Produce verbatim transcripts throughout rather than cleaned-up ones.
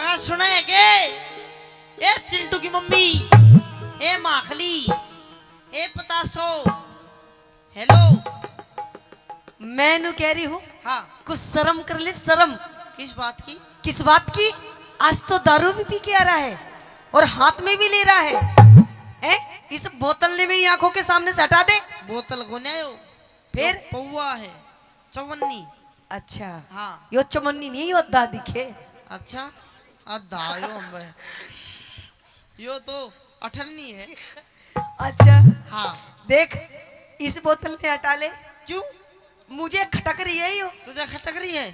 आ सुने के? ए चिंटू की मम्मी, ए माखली, ए पतासो, हेलो। मैं नू कह रही हूँ, हाँ। कुछ शर्म कर ले, शर्म। किस बात की? किस बात की? आज तो दारू भी पी के आ रहा है और हाथ में भी ले रहा है। हैं? इस बोतल ने मेरी आंखों के सामने से हटा दे। बोतल को नहीं हो, फिर? यो पौवा है, चवन्नी। अच्छा। हाँ। यो चवन्नी नहीं, यो अद्धा दिखे। अच्छा, अद्धा आयो हम भाई। यो तो अठन्नी है। अच्छा। हाँ। देख, इस बोतल ने हटा ले। क्यों? मुझे खटक रही है यो। तुझे खटक रही है?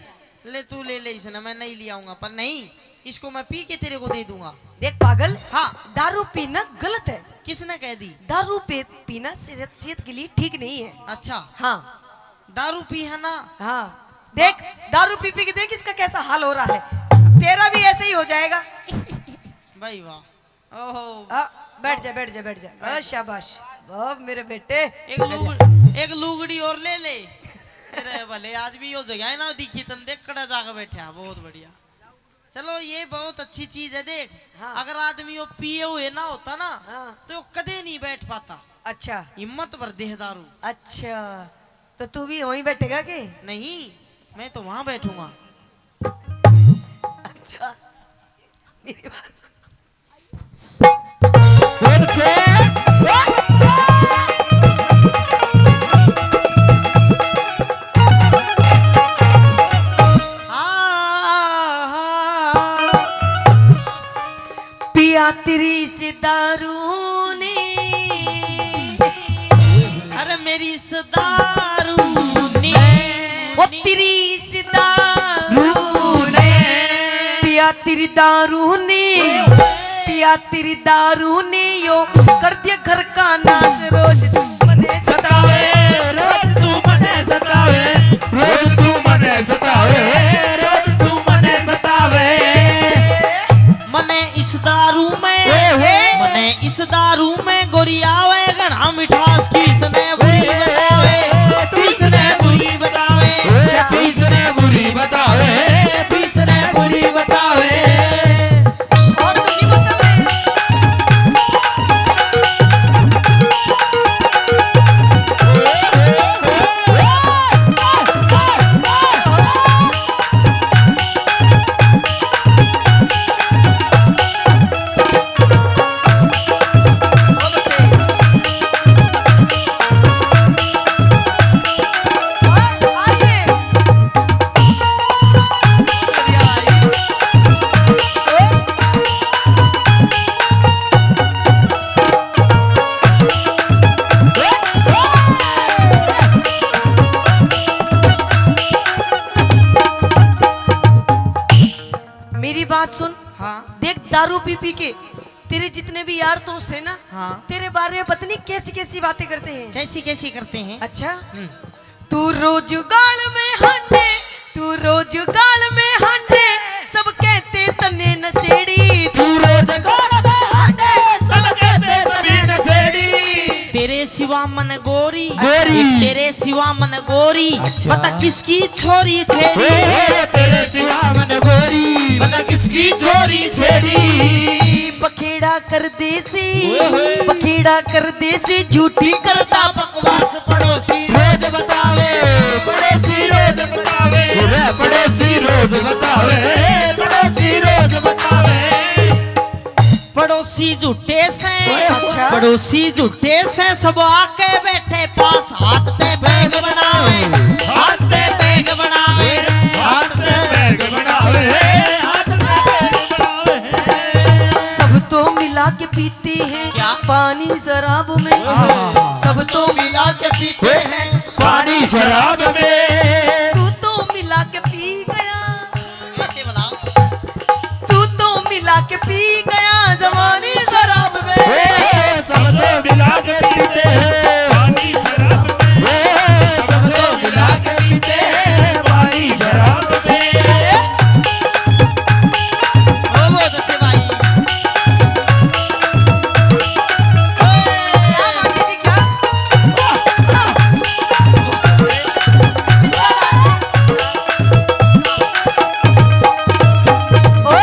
ले, तू ले ले इसने, मैं नहीं ले आऊंगा। पर नहीं, इसको मैं पी के तेरे को दे दूंगा। देख पागल, हाँ। दारू पीना गलत है। किसने कह दी? दारू पे पीना सेहत, सेहत के लिए ठीक नहीं है। अच्छा। हाँ। दारू पी है ना? हाँ। देख, दारू पी पी के देख इसका कैसा हाल हो रहा है। तेरा भी ऐसे ही हो जाएगा। भाई वाह। ओहो। आ, बैठ जा, बैठ जा, बैठ जा। बैठ। ओ, शाबाश। वाह, मेरे बेटे। एक बैठ जा। लुग-, एक लुगड़ी और ले ले। तेरे भले आदमी हो जगह है ना, दिखी तन देख, कड़ा जाके बैठा, बहुत बढ़िया। चलो, ये बहुत अच्छी चीज है। देख, हाँ। अगर आदमी वो पिए हुए ना होता ना, हाँ। तो वो कदे नहीं बैठ पाता। अच्छा। हिम्मत भर दे दारू। अच्छा, तो तू भी वहीं बैठेगा के? नहीं, मैं तो वहां बैठूंगा। अच्छा, मेरी बात सुन। पिया तेरी इस दारू ने। अरे मेरी इस दारू ने। ओ तेरी इस दारू ने। पिया तेरी दारू ने। पिया तेरी दारू ने यो कर दिया घर का नाश। रोज तू मने सतावे, रोज तू मने सतावे, रोज तू मने सतावे, रोज तू मने सतावे। मने इस दारू में, ओए होए। मने इस दारू में गोरी आवे घना मिठास, किसने बुरी बतावे, किसने बुरी बतावे, किसने बुरी बतावे, किसने बुरी बतावे। और तो नहीं बतावे। मेरी बात सुन। हाँ। देख, दारू पी पी के तेरे जितने भी यार दोस्त हैं ना, हाँ। तेरे बारे में पता नहीं कैसी कैसी बातें करते हैं। कैसी कैसी करते हैं? अच्छा। हम्म। तू रोज गाल में हांडे, तू रोज गाल में हांडे, सब कहते तन्ने नशेड़ी। तू रोज गाल में हांडे, सब कहते तन्ने नशेड़ी। तेरे सिवा मन गोरी, गोरी। तेरे सिवा मन गोरी, अच्छा। बता किसकी छोरी छेड़ी। ओए, तेरे सिवा मन गोरी, बता किसकी छोरी छेड़ी। बखेड़ा कर देसी, ओए होए। बखेड़ा कर देसी, झूठी करता बकवास पड़ोसी रोज बतावे, पड़ोसी रोज बतावे, रे पड़ोसी रोज बतावे, पड़ोसी रोज बतावे। पड़ोसी झूठे से, ओए होए। अच्छा। पड़ोसी झूठे से, सब आके बैठे पास, हाथ से बैग बनावे, हाथ से बैग बनावे, हाथ से बैग बनावे, हाथ से बैग बनावे। सब तो मिला के पीते हैं क्या? पानी शराब में। हाँ, हाँ, हाँ। सब तो मिला के पीते हैं पानी शराब में। तू तो मिला के पी गया। ऐसे बुलाओ। तू तो मिला के पी गया जवानी शराब में। ए, सब तो मिला के पीते हैं पानी शराब में। ए, सब तो मिला के पीते हैं पानी शराब में। ओ, बहुत अच्छे भाई। ओ, क्या मासी जी, क्या? ओ,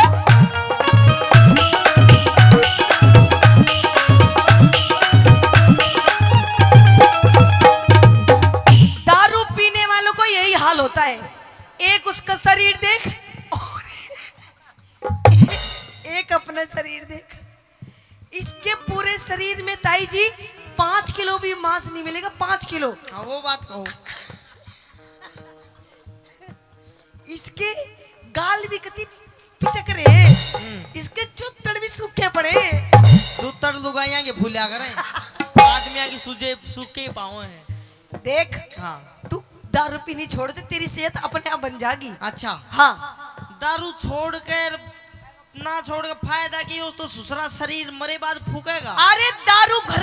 एक उसका शरीर देख, और एक अपना शरीर देख। इसके पूरे शरीर में, ताई जी, पाँच किलो भी मांस नहीं मिलेगा, पाँच किलो। हाँ, वो बात कहो। इसके गाल भी कति पिचक रहे, हम्म। इसके चुत्तड़ भी सूखे पड़े। चुत्तड़ लुगाइयां के फूल्या करे, आदमियां की सूजे सूखे पाँव हैं। देख, हाँ। तू दारू पीनी छोड़ दे, तेरी सेहत अपने आप बन जाएगी। अच्छा। हाँ। दारू छोड़ कर, ना छोड़ के फायदा की, वो तो सुसरा शरीर मरे बाद फूकेगा। अरे, दारू घर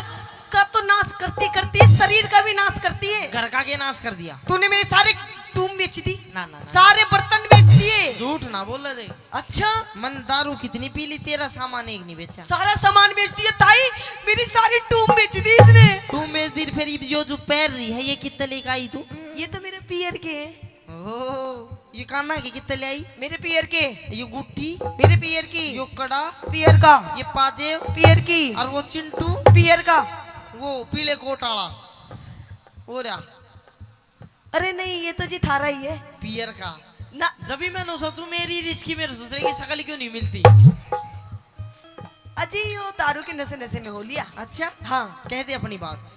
का तो नाश करती करती शरीर का भी नाश करती है। घर का के नाश कर दिया? तूने मेरे सारे टूम बेच दी, ना, ना, ना। सारे बर्तन बेच दिए। झूठ ना बोले दे। अच्छा। मन दारू कितनी पी ली, तेरा सामान एक नहीं बेचा। सारा सामान बेच दिया ताई, मेरी सारी टूम बेच दी इसने। टूम बेच दी, फिर ये जो, जो पैर रही है, ये कितने लेके आई तू? ये तो मेरे पियर के है। ओहो, ये काना के कितने ले आई? मेरे पियर के। ये गुट्ठी? मेरे पियर की। यो कड़ा? पियर का। ये पाजेब? पियर की। और वो चिंटू? पियर का। वो पीले कोट वाला? वो रहा। अरे नहीं, ये तो जी थारा ही है। पियर का। ना। जब भी मैंने सोचू, मेरी रिश्की मेरे दूसरे की शकल क्यों नहीं मिलती? अजी, यो दारू के नशे नशे में हो लिया। अच्छा? हाँ। कह दे अपनी बात।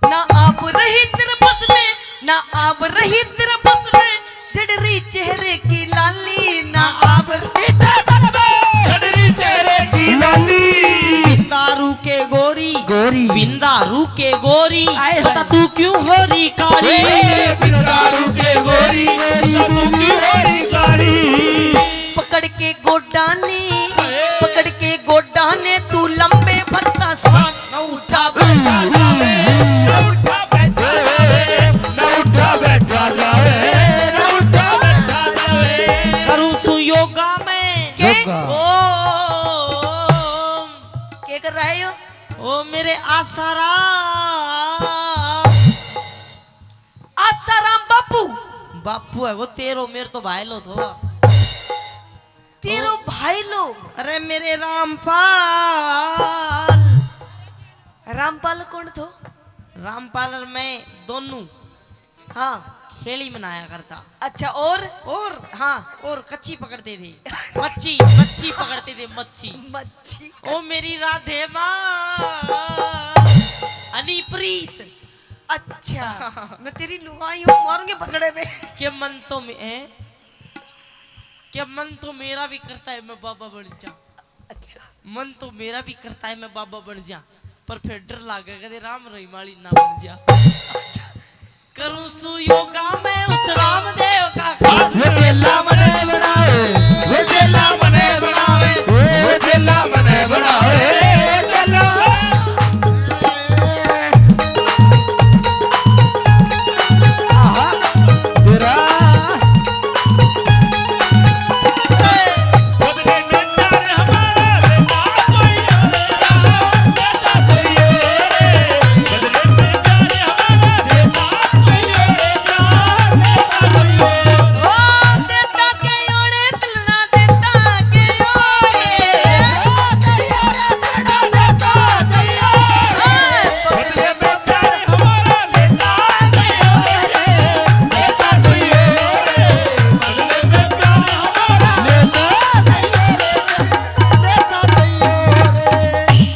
ना आप रही तेरे बस में, ना आप रही तेरे बस में, जड़ रही चेहरे की लाली। ना आप रही तेरे बस में, जड़ रही चेहरे की लाली। बिंदारू के गोरी, गोरी। बिंदारू के गोरी, आए हाय। बता तू क्यों हो रही काली? ए, बिंदारू के गोरी, बता तू क्यों हो रही काली? पकड़ के गोडा ने, पकड़ के गोडा ने तू लंबे भत्ता सा। ना उठा बैठा जावे, ना उठा बैठा जावे, ना उठा बैठा जावे, ना उठा बैठा जावे। करूँ सु योगा में। के? योगा। ओ। के कर रहा है यो? ओ मेरे आसाराम। आसाराम बापू। बापू है वो तेरो, मेरे तो भाई लो थो। तेरो ओ। भाई लो। अरे मेरे रामपाल। रामपाल कौन थो? रामपाल और मैं दोनों हाँ। खेली मनाया करता। अच्छा, और? और? हाँ। और कच्ची पकड़ते थे। मच्छी, मच्छी पकड़ते थे, मच्छी। मच्छी। ओ मेरी राधे माँ, हनीप्रीत। अच्छा, मैं तेरी लुगाई हूँ, मारूंगी भसड़े में। के मन तो में, हैं? के मन तो मेरा भी करता है मैं बाबा बन जा। अच्छा। मन तो मेरा भी करता है मैं बाबा बन जा, पर फिर डर लागे कदे राम रहीम वाली ना बन जा। करूं सु योगा मैं उस रामदेव का खास। वो चेला मने बनावे, वो चेला मने बनावे, वो चेला मने बनावे, चेला। आहा, तेरा।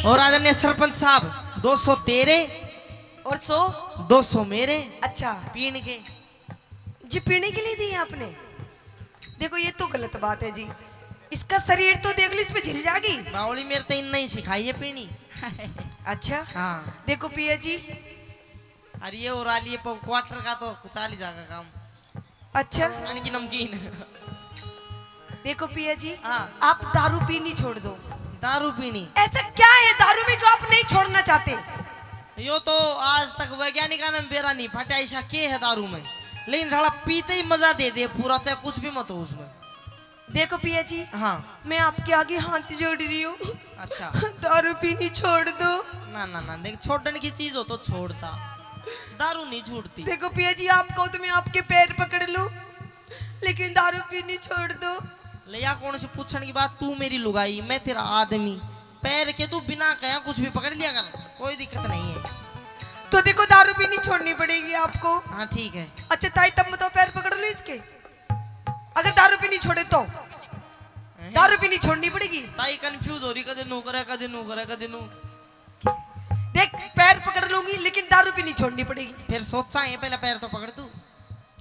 और आदरणीय सरपंच साहब, दो सौ तेरे और सौ? दो सौ मेरे। अच्छा। पीने के। जी, पीने के लिए दिए आपने? देखो, ये तो गलत बात है जी। इसका शरीर तो देख लो, इस पे झिल जाएगी। बावली मेरे तो इन्ना ही सिखाई है पीनी। अच्छा। हाँ। देखो पिया जी। अरे ये और आलिए प-, क्वार्टर का तो चाल ही जाएगा काम। अच्छा। पानी की नमकीन। देखो पिया जी, हाँ। आप दारू पीनी छोड़ दो। दारू पीनी? ऐसा क्या है दारू में जो आप नहीं छोड़ना चाहते? यो तो आज तक वैज्ञानिका ने बेरा नहीं फटा, ऐसा के है दारू में, लेकिन साला पीते ही मजा दे दे पूरा, चाहे कुछ भी मत हो उसमें। देखो पिया जी, हाँ। मैं आपके आगे हाथ जोड़ रही हूँ। अच्छा। दारू पीनी छोड़ दो। ना, ना, ना, देख, छोड़न की चीज हो तो छोड़ता, दारू नहीं छूटती। देखो पिया जी, आप कहो तो मैं आपके पैर पकड़ लूँ, लेकिन दारू पीनी छोड़ दो। ले, या कौन सी पूछण की बात, तू मेरी लुगाई, मैं तेरा आदमी, पैर के तू बिना कहा कुछ भी पकड़ लिया कर, कोई दिक्कत नहीं है। तो देखो, दारू पीनी छोड़नी पड़ेगी आपको। हाँ, ठीक है। अच्छा ताई, तब तो पैर पकड़ लो इसके। पीनी छोड़े तो? हैं? दारू पीनी छोड़नी पड़ेगी। ताई कंफ्यूज हो रही, कदे नू करे, कदे नू करे, कदे नू। देख, पैर पकड़ लूंगी, लेकिन दारू पीनी छोड़नी पड़ेगी। फिर सोचा है, पहले पैर तो पकड़ तू।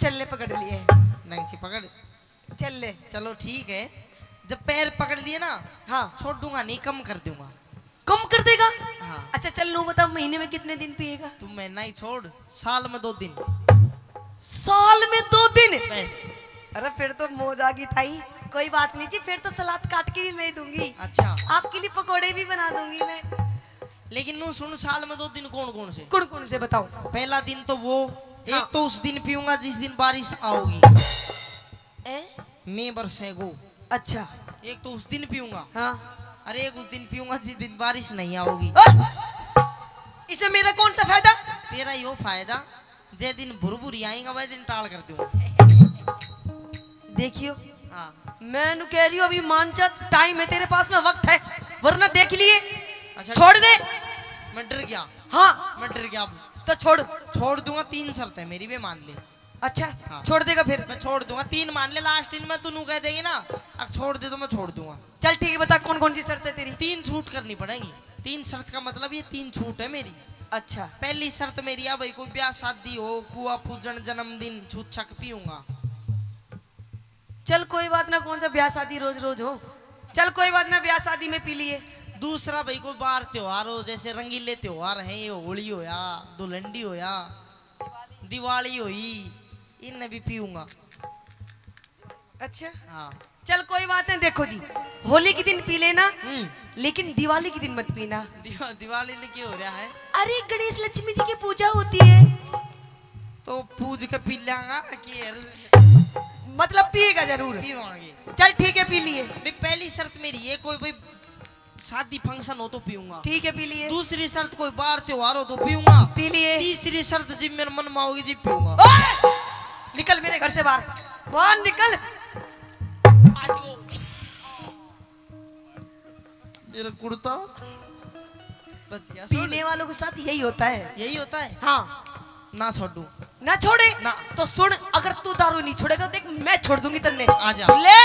चल ले, पकड़ लिए। नहीं जी, पकड़। चल ले। चलो ठीक है, जब पैर पकड़ लिए ना, हाँ। छोड़ूंगा नहीं, कम कर दूंगा। कम कर देगा? हाँ। अच्छा चल, नू बता, महीने में कितने दिन पिएगा? तू महीना ही छोड़, साल में दो दिन। साल में दो दिन? बस। अरे फिर तो मौज आ गई ताई। कोई बात नहीं जी, फिर तो सलाद काट के भी मैं ही दूंगी। अच्छा। आपके लिए पकोड़े भी बना दूंगी मैं। लेकिन नू सुन, साल में दो दिन कौन कौन से? कौन कौन से बताओ? पहला दिन तो वो, हाँ। एक तो उस दिन पीऊंगा जिस दिन बारिश आओगी। ए? मई बरसेगो। अच्छा। एक तो उस दिन पीऊंगा। हाँ। अरे एक उस दिन पीऊंगा जिस दिन बारिश नहीं आओगी। ओ! इसे मेरा कौन सा फायदा? तेरा यो फायदा, जे दिन भुरभुरी आएगा वह दिन टाल कर दूंगा। देखियो। हाँ। मैं नु कह रही हूँ, अभी मान जा, टाइम है तेरे पास में, वक्त है, वरना देख लिए। अच्छा। छोड़ दे। मैं डर गया। हाँ। मैं डर गया अब। तो छोड़। छोड़ दूंगा, तीन शर्त है मेरी, वे मान ले। अच्छा, हाँ। छोड़ देगा फिर? मैं छोड़ दूंगा, तीन मान ले, लास्ट दिन में तू नू कह देगी ना, अब छोड़ दे तो मैं छोड़ दूंगा। चल ठीक है, बता कौन कौन सी शर्त है तेरी? तीन छूट करनी पड़ेंगी। तीन शर्त का मतलब ये तीन छूट है मेरी। अच्छा। पहली शर्त मेरी है भाई, कोई ब्याह शादी हो, कुआ पूजन, जन्मदिन, छूछक पीऊंगा। चल कोई बात ना, कौन सा ब्याह शादी रोज रोज हो। चल कोई बात ना, ब्याह शादी में पी लिए। दूसरा भाई, कोई बार त्योहार हो, जैसे रंगीले त्योहार हैं, ये होली होया, धुलंडी होया, दिवाली होई, इनने भी पीऊंगा। अच्छा। हाँ। चल कोई बात नहीं, देखो जी, होली के दिन पी लेना, हम्म। लेकिन दिवाली के दिन मत पीना। दिवा-, दिवाली ने क्या हो रहा है? अरे गणेश लक्ष्मी जी की पूजा होती है। तो पूज के पी लेंगा कि मतलब पिएगा जरूर। पीवांगे। चल ठीक है, पी लिए। भाई पहली शर्त मेरी ये, कोई भाई शादी फंक्शन हो तो पीऊंगा। ठीक है, पी लिए। दूसरी शर्त कोई बार त्योहार हो तो पीऊंगा। पी लिए। तीसरी शर्त जिब मेरे मन में आओगी जिब पीऊंगा। ओए! निकल मेरे घर से बाहर, बाहर निकल। मेरा कुर्ता बच गया। पीने वालों के साथ यही होता है। यही होता है? हाँ। ना छोड़ू। ना छोड़े? ना। तो सुन, अगर तू दारू नहीं छोड़ेगा, देख मैं छोड़ दूंगी तन्ने। आ जा। सुन ले।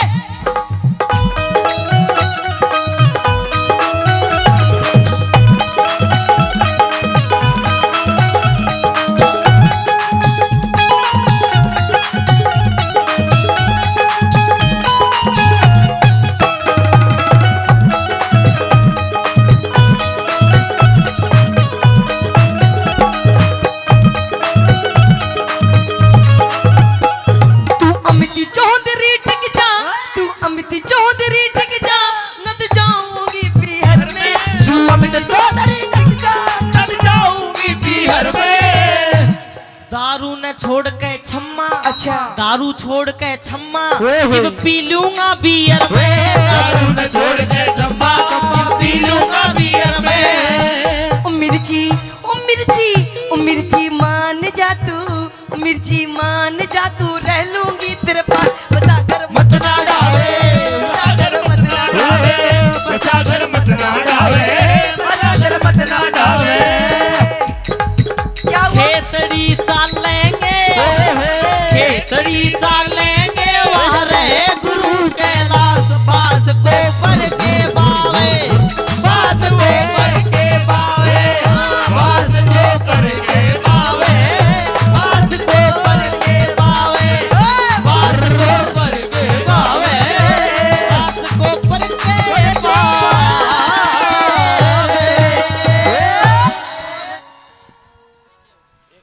तू अमित चौधरी टिक जा, तू अमित चौधरी टिक जा, न तो जाऊंगी पीहर में। तू अमित चौधरी टिक जा, न तो जाऊंगी पीहर में। दारू न छोड़ के छम्मा, अच्छा। दारू छोड़ के छम्मा, ओहो। इब पी लूंगा बियर में। दारू न छोड़ के छम्मा, पी लूंगा बियर में। ओ मिर्ची, ओ मिर्ची, ओ मिर्ची मान जा तू, ओ मिर्ची मान जा तू, रह लूंगा